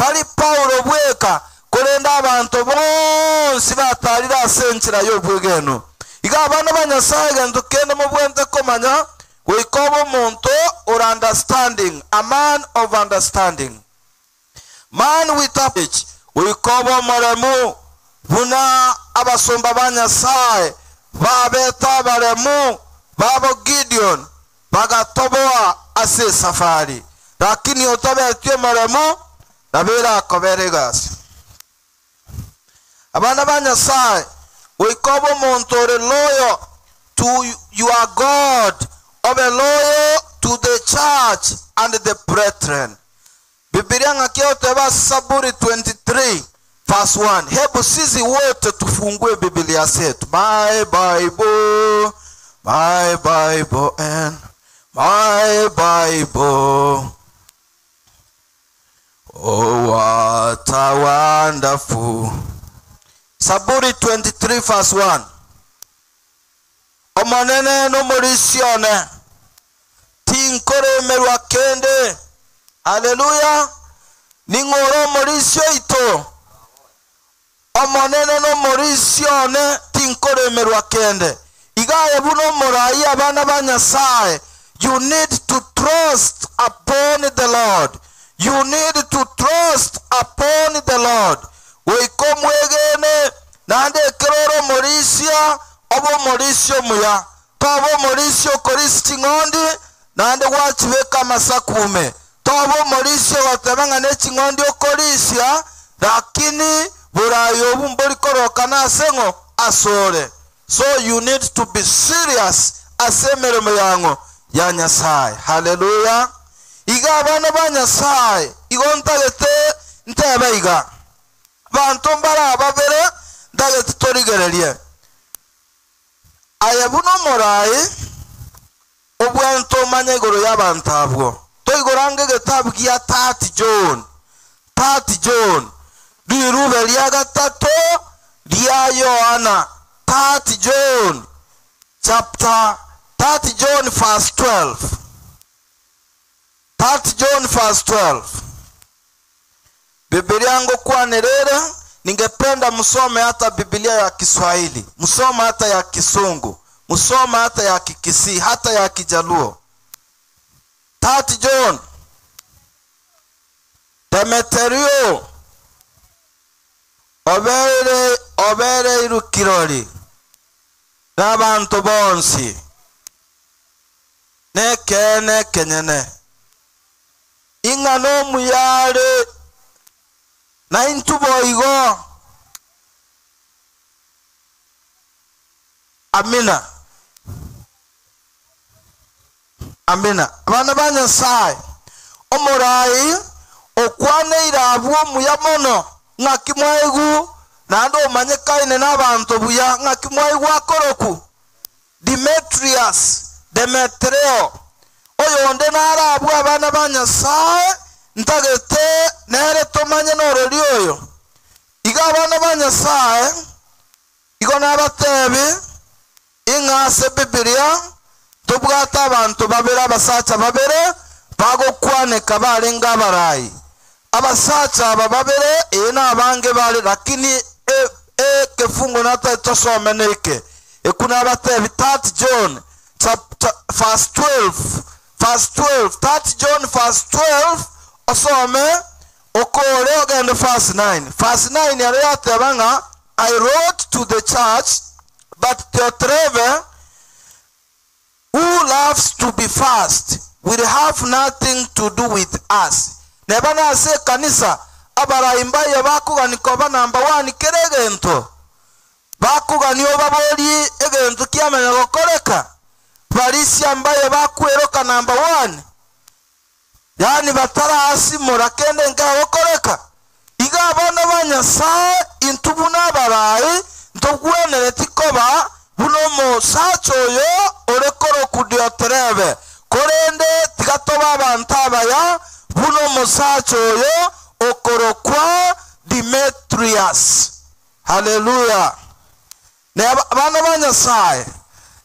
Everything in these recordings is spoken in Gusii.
Tari Paulo bweka, korende abanto bonsi batarire ase enchera y'obwegenu. Iga abana ba Nyasae egento kende mobwenerete komanya, goika obe omonto ore understanding, a man of understanding. Man with a Goika obe omoremu, buna abasomba ba Nyasae babete abaremu babo Gideon bagatoboa ase esafari. Lakini otabeti omoremu, nabo erakobere egasi. Abana ba Nyasae, goika obe omonto ore loyal to your God, obe loyal to the church and the brethren. Bibilia ng'aki egoteba ase Saburi 23 verse 1. Hebu sisi wote tufungue Bibilia zetu. My Bible, my Bible and my Bible. Oh, what a wonderful. Saburi 23 verse 1. Omonene nomorisia one, tinkoremerwa kende. Haleluya! Ning'o ore omorisia oito? Omonene nomorisia one, tinkoremerwa kende. Iga aye buna omorai abana ba Nyasae, you need to trust upon the Lord. You need to trust upon the Lord. Goika omwegene, naende ekero ore omorisia, obe omorisia omuya. Toba omorisia okorisia ching'ondi, naende gwachibeka amasaku ime. Toba omorisia ogoteba ng'a neching'ondi okorisia, lakini borayi obwo mbori korokana ase ng'o? Asore. So you need to be serious ase emeremo ya ng'o? Ya Nyasae. Haleluya! Iga abana ba Nyasae, igo ntagete ntebe iga, Abanto mbare ababere ntagete torigererie. Aye buna omoraai, obwenerete omanye igoro y'abanto abwo. Toigorange egetabu gia Third John, Third John, rirube ria gatato ria Yohana, Third John chapter, Third John verse 12, Third John verse 12. Bibilia ngokwanera ere, ningependa msome hata Bibilia ya Kiswahili, msome hata ya Kisungu, msome hata ya Kikisii, hata ya Kijaluo. Third John, Demeterio obeire obereirwe kirori nabanto bonsi, nekeene ekenyene. Ing'a nomuya are, naintwe boigo. Amina. Amina. Abana ba Nyasae, omorai okwaneire abwo omuya mono, ng'aki mwaigw, naende omanyekaine nabanto buya, ng'aki mwaigwa akoroku? Demetrius, Demetreo, oyonde nare abwo abana ba Nyasae, ntagete nere tomanye norori oyo. Iga abana ba Nyasae, igo nabatebi, ing'a ase Bibilia ntobwate abanto babere abasacha babere bagokwaneka barenge abarai. Abasacha aba babere, ee nabange bare, lakini e, ekefungo natagete tosome neke. Ekwo nabatebi 3 John chapter verse 12, verse 12, 3 John verse 12 osome okore ogende verse 9. Verse 9 ero yateba ng'a I wrote to the church but Diotrephe who loves to be first will have nothing to do with us. Neba nase ekanisa abarai mbaye bakogani koba number one kera egento. Bakogania obaborie egento kiamanya gokoreka, barisia mbaye bakweroka number one, yaani batarasimora kende nkegokoreka. Iga abana ba Nyasae intwe buna abarai ntogwenereti koba buna omosacha oyo ore korokwa Diotrebe, korende tiga tobe abanto abaya buna omosacha oyo okorokwa Demetrius. Haleluya! Ne abana ba Nyasae,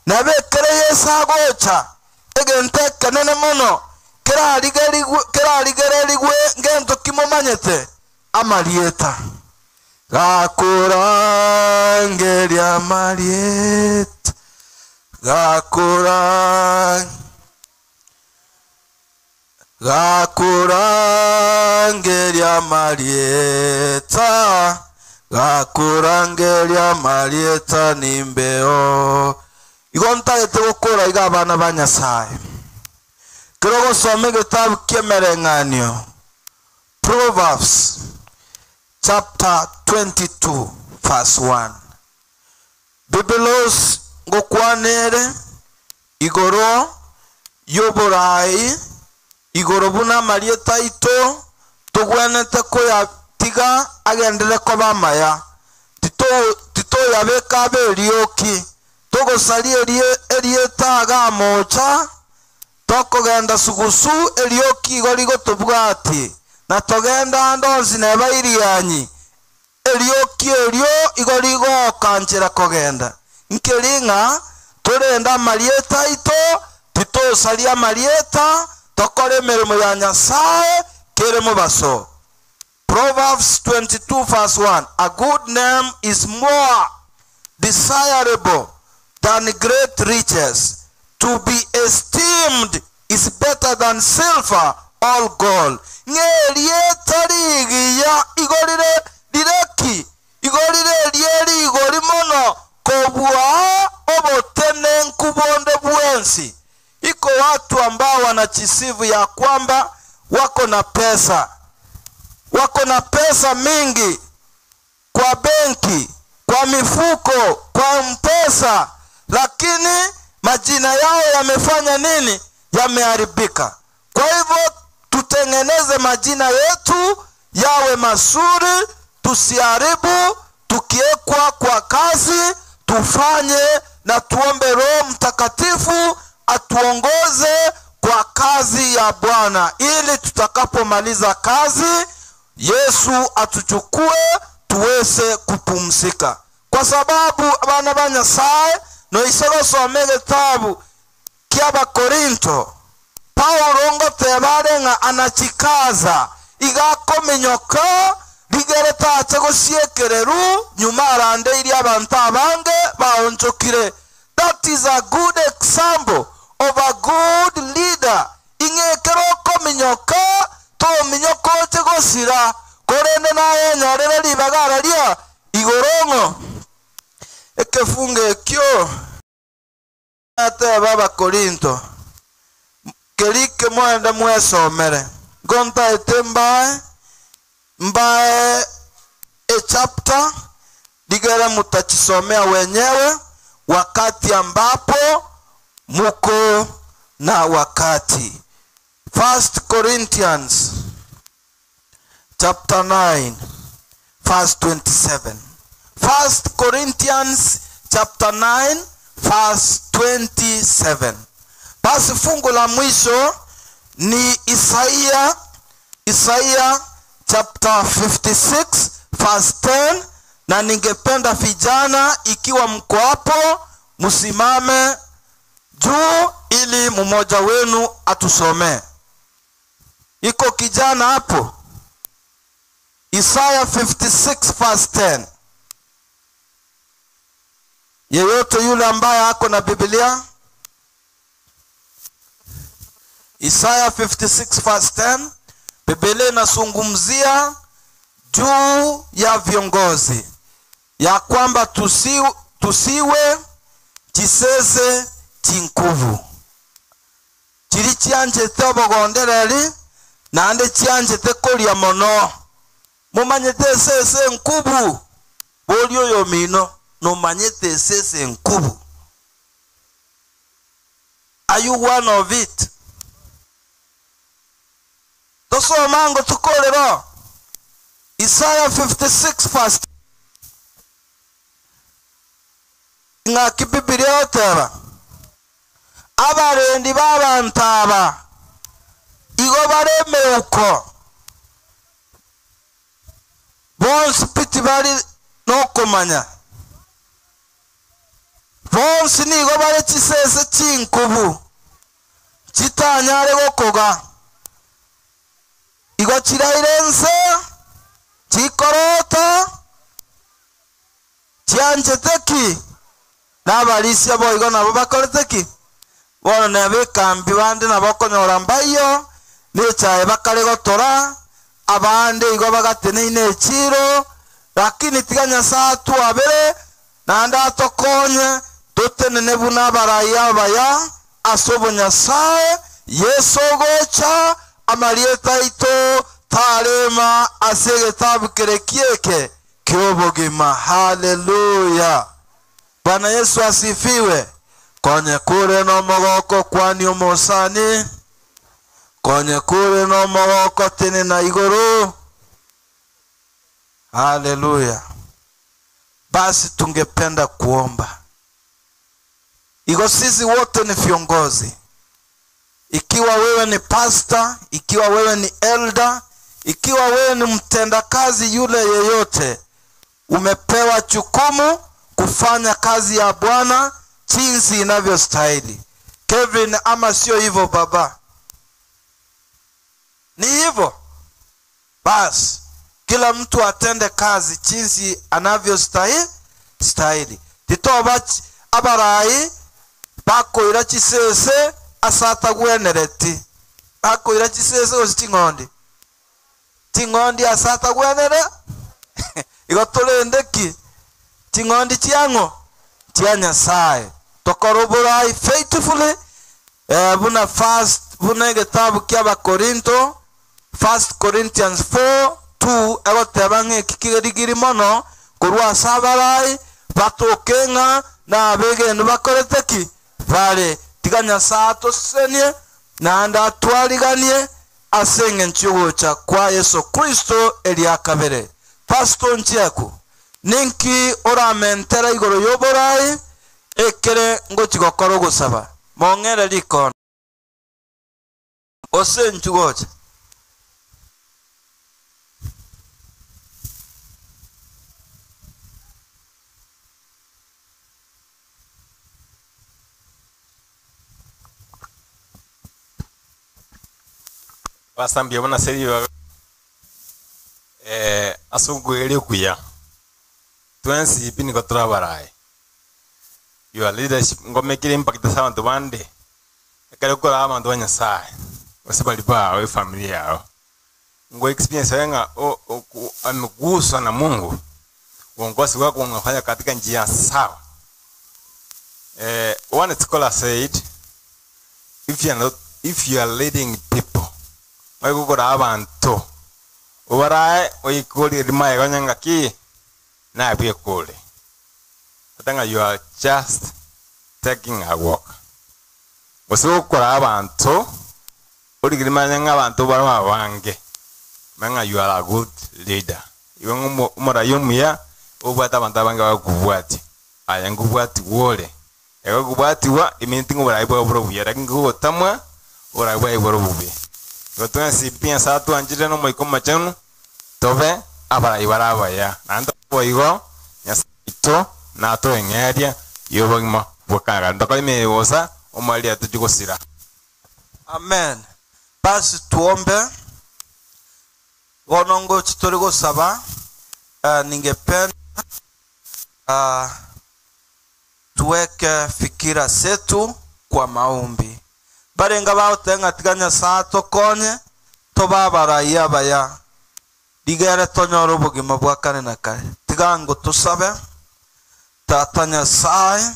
nabo ekero Yeso agocha, egento ekenene mono kerarigerigwe kerarigererigwe ngento ki momanyete? Amarieta. Gakorangeria amarieta, gakorang Gakorangeria amarieta, gakorangeria amarieta nimbeo. Igo ntagete gokora iga abana ba Nyasaye. Kero ogosoma egetabu ki'emereng'anio, Proverbs chapter 22 verse 1. Bibilos ngokwana ere igoro y'oboraai, igoro buna amarieta aito togwenerete koyatiga agenderere koba amaya, titoyabeka abe erioki, togosaria erieta iga mocha, tokogenda sugusu erioki igo rigotobwatie, na togenda ande onsi neba irianyi, erioki erio igo rigokanchera kogenda. Nkeri ng'a torende amarieta aito, titosaria amarieta, tokore emeremo ya Nyasae kere mobaso. Proverbs 22 verse 1, A good name is more desirable than great riches. To be esteemed is better than silver or gold. Ng'a erieta rigiya igo rire rireki, igo rire erie rigori mono kobua obotenenku bonde bwensi. Iko watu ambao wanajisifu ya kwamba wako na pesa, wako na pesa mingi kwa benki, kwa mifuko, kwa mpesa, lakini majina yao yamefanya nini? Yameharibika. Kwa hivyo tutengeneze majina yetu yawe mazuri, tusiharibu. Tukiekwa kwa kazi tufanye na tuombe Roho Mtakatifu atuongoze kwa kazi ya Bwana, ili tutakapomaliza kazi Yesu atuchukue tuweze kupumzika. Kwa sababu abana ba Nyasaye noise gosoma egetabu ki'Abakorinto, Paulo ngoteba are ng'a anachikaza igakominyoka rigere tache gosiekereru nyuma arandeirie abanto abange baonchokire. That is a good example of a good leader. Ing'ekero okominyoka tominyoka oche gosira, korende naye enyorere ribaga araria igoro ng'o. Ekefungo ekio ateba Abakorinto kerike mwende mwesomere ngontaete mbae mbae a chapter ligere mutachisomea wenyewe wakati ambapo muko na wakati. 1 Corinthians chapter 9 verse 27. 1 Corinthians chapter 9 verse 27. Basi fungu la mwisho ni Isaia, Isaia chapter 56 verse 10, na ningependa vijana ikiwa mko hapo msimame juu ili mmoja wenu atusomee. Iko kijana hapo? Isaya 56 verse 10. Yeyote yule ambaye ako na Biblia? Isaya 56 verse 10. Biblia inazungumzia juu ya viongozi, ya kwamba tusiwe chisese chinkuvu chiri chianjete obogondereri nande chianjete koria mono. Mumanyete esese nkubu bori oyo mino nomanyete esese nkubu. Are you one of it? Tosomango tukorero Isaiah 56 verse ng'aki Biblia oteba abarendi b'abantaba igo baremeuko bonsi piti bari nokomanya bonsi nigo bare chisese chinkubu chitanyare gokoga igo chiraire nse banchete ki? Na abarisia boigo nabo bakorete ki? Bono neba ekambi bande nabo okonyora mbaiyo, na echae bakare gotora, abande igo bagateneine echiiro, lakini tiga Nyasae atwabere, naende atokonye totenene buna abarai abaya ase obonyasae, Yeso ogocha, amarieta aito tarema ase egetabu kere ki'eke ki'obogima. Haleluya! Bwana Yesu asifiwe! Konye kore nomogoko kwania omosani, konye kore nomogoko tenena igoro. Haleluya! Basi tungependa kuomba. Igo sisi wote ni viongozi. Ikiwa wewe ni pastor, ikiwa wewe ni elder, ikiwa wewe ni mtendakazi yule yeyote, umepewa jukumu kufanya kazi ya Bwana jinsi inavyostahili. Kevin, ama sio hivyo baba? Ni hivyo. Basi kila mtu atende kazi jinsi anavyostahili stahili. Titoba abarai bakoira chisese ase atagwenereti. Bakoira chisese gose ching'ondi. Ching'ondi ase atagwenere igo torende ki? Ching'ondi chiang'o? Chia Nyasaye. Tokore oborai faithfully buna first buna egetabu kia Abakorinto 1 Corinthians 4 2 egoteba ng'a eki kerigiri mono korwa ase abarai batoke ng'a na abegenu bakorete ki? Bare. Tiga Nyasaye atosesenie naende atwariganie ase eng'encho y'ogocha kwa Yeso Kristo eria kabere. Pastor Nchiaku, ninki oramentere igoro y'oborai ekere ngochi gokora ogosaba? Mong'ere rikono. Ose inchu gocha. Basambia buna ase ribaga ase okoegeria okuya, twensi pi nigo tore abarayi. Your leadership ngomekire impact ase abanto bande, ekero okoraa abanto ba Nyasaye, gose baria bao efamiri yao, ngo experience aye ng'a o- o- ameguswa na Mungu, uongozi wako unafanya katika njia sawa. One scholar said, if you are not, if you are leading people, oigokora abanto, obarae oikorie rimaega onye ng'aki nabwekore. Ata ng'a you are just taking a walk. Gose gokora abanto, origere manya ng'a abanto bare abange, manya ng'a you are a good leader. Igo ng'a omorai omuya, obwate abanto abange bagokobwatia. Aye nkobwatigwa ore. Ego kobwatigwa, eminto ng'a oborai bwao bore obuya, lakini kogotamwa, oborai bwaye bore obobe. Igo twensi pi Nyasae atwanchire na Omoika Omochenu, tobe abarai bare abaya. Naende boigo, Nyasae oito natoeng'eria y'obogima bwa kare na kare. Ntokore emeremo bosa, omoreri atochie gosira. Amen. Basi tuombe. Bono ngochi tori gosaba, ningependa tuweke fikira setu kwa maombi. Barenge bagoteba ng'a tiga Nyasae atokonye tobe abarai abaya, rigere tonyore obogima bwa kare na kare. Tiga ngo tosabe. Tata Nyasae,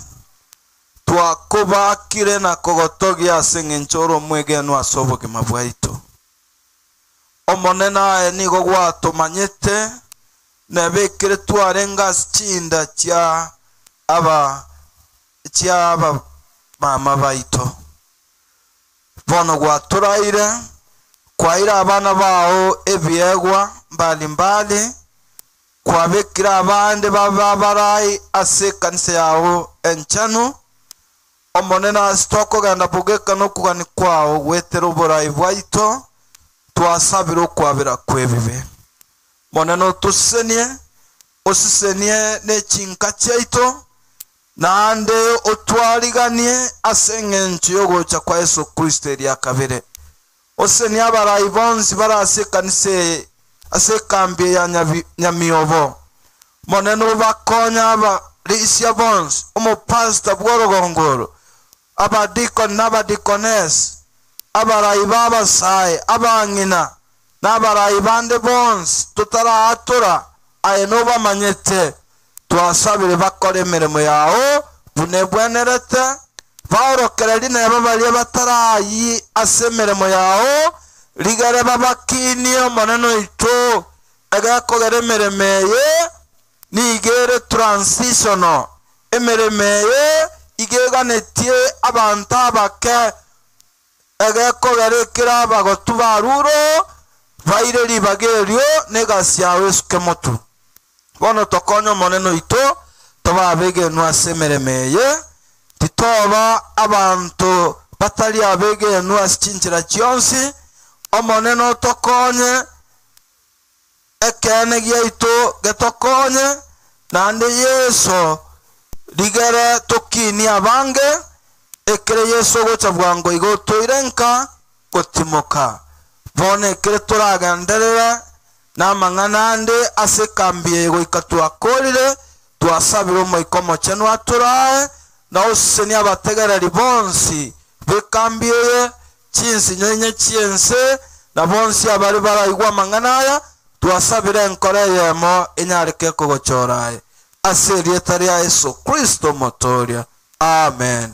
twakobakire na kogotogia ase eng'encho ore omwegenwa ase obogima bwaito. Omonene aye nigo gwatomanyete, nebekire twarenge ase chinda chia aba chia abamama baito. Bono gwatoraire, kwaire abana bao ebiegwa mbali-mbali, kwabekire abande babe abarai ase ekanisa yao enchenu. Omonene ase twakogenda bogeka nokogania kwao gwetera oborai bwaito, twasabire okwabera kw'ebibe. Monene otosesenie, osesenie ne chinka chiaito, naende otwariganie ase eng'encho y'ogocha kwa Yeso Kristo eria kabere. Osesenie abarai bonsi bare ase ekanisa eye, ase ekambi eye ya Nyamiobo. Monene obakonye abarende. Abarisia bonsi, omopastor bw'orogongo oro, abadikoni na abadikonesi, abarai b'abasae, abang'ina, na abarai bande bonsi totaraatora, aye nobamanyete, twasabire bakore emeremo yao buna ebwenerete, baorokererie neba baria batarayi ase emeremo yao, rigere babakinie Omonene oito, egekogera emeremo eye nigo ere transitional, emeremo eye iga eganetie abanto abake, egekogera ekero abagotu barure baire ribaga erio na egasi yao esuke motwe. Bono tokonye Omonene oito, tobe abegenwa ase emeremo eye, titoba abanto batari abegenwa ase chinchera chionsi. Omonene otokonye, ekeene giaito getokonye, naende Yeso rigere tokinie abange, ekere Yeso ogocha bwango iga otoire nka gotimoka. Bono ekere toragenderere namang'ana ande ase ekambi eye goika twakorire, twasabire Omoika Omochenu atorae, na osesenie abategereri bonsi b'ekambi eye, chinsinyo inye chi'ense, na bonsi abare baraigwe amang'ana aya, twasabire enkoro eyemo enyareke kogochora aye. Ase erieta ria Yeso Kristo Omotoria. Amen.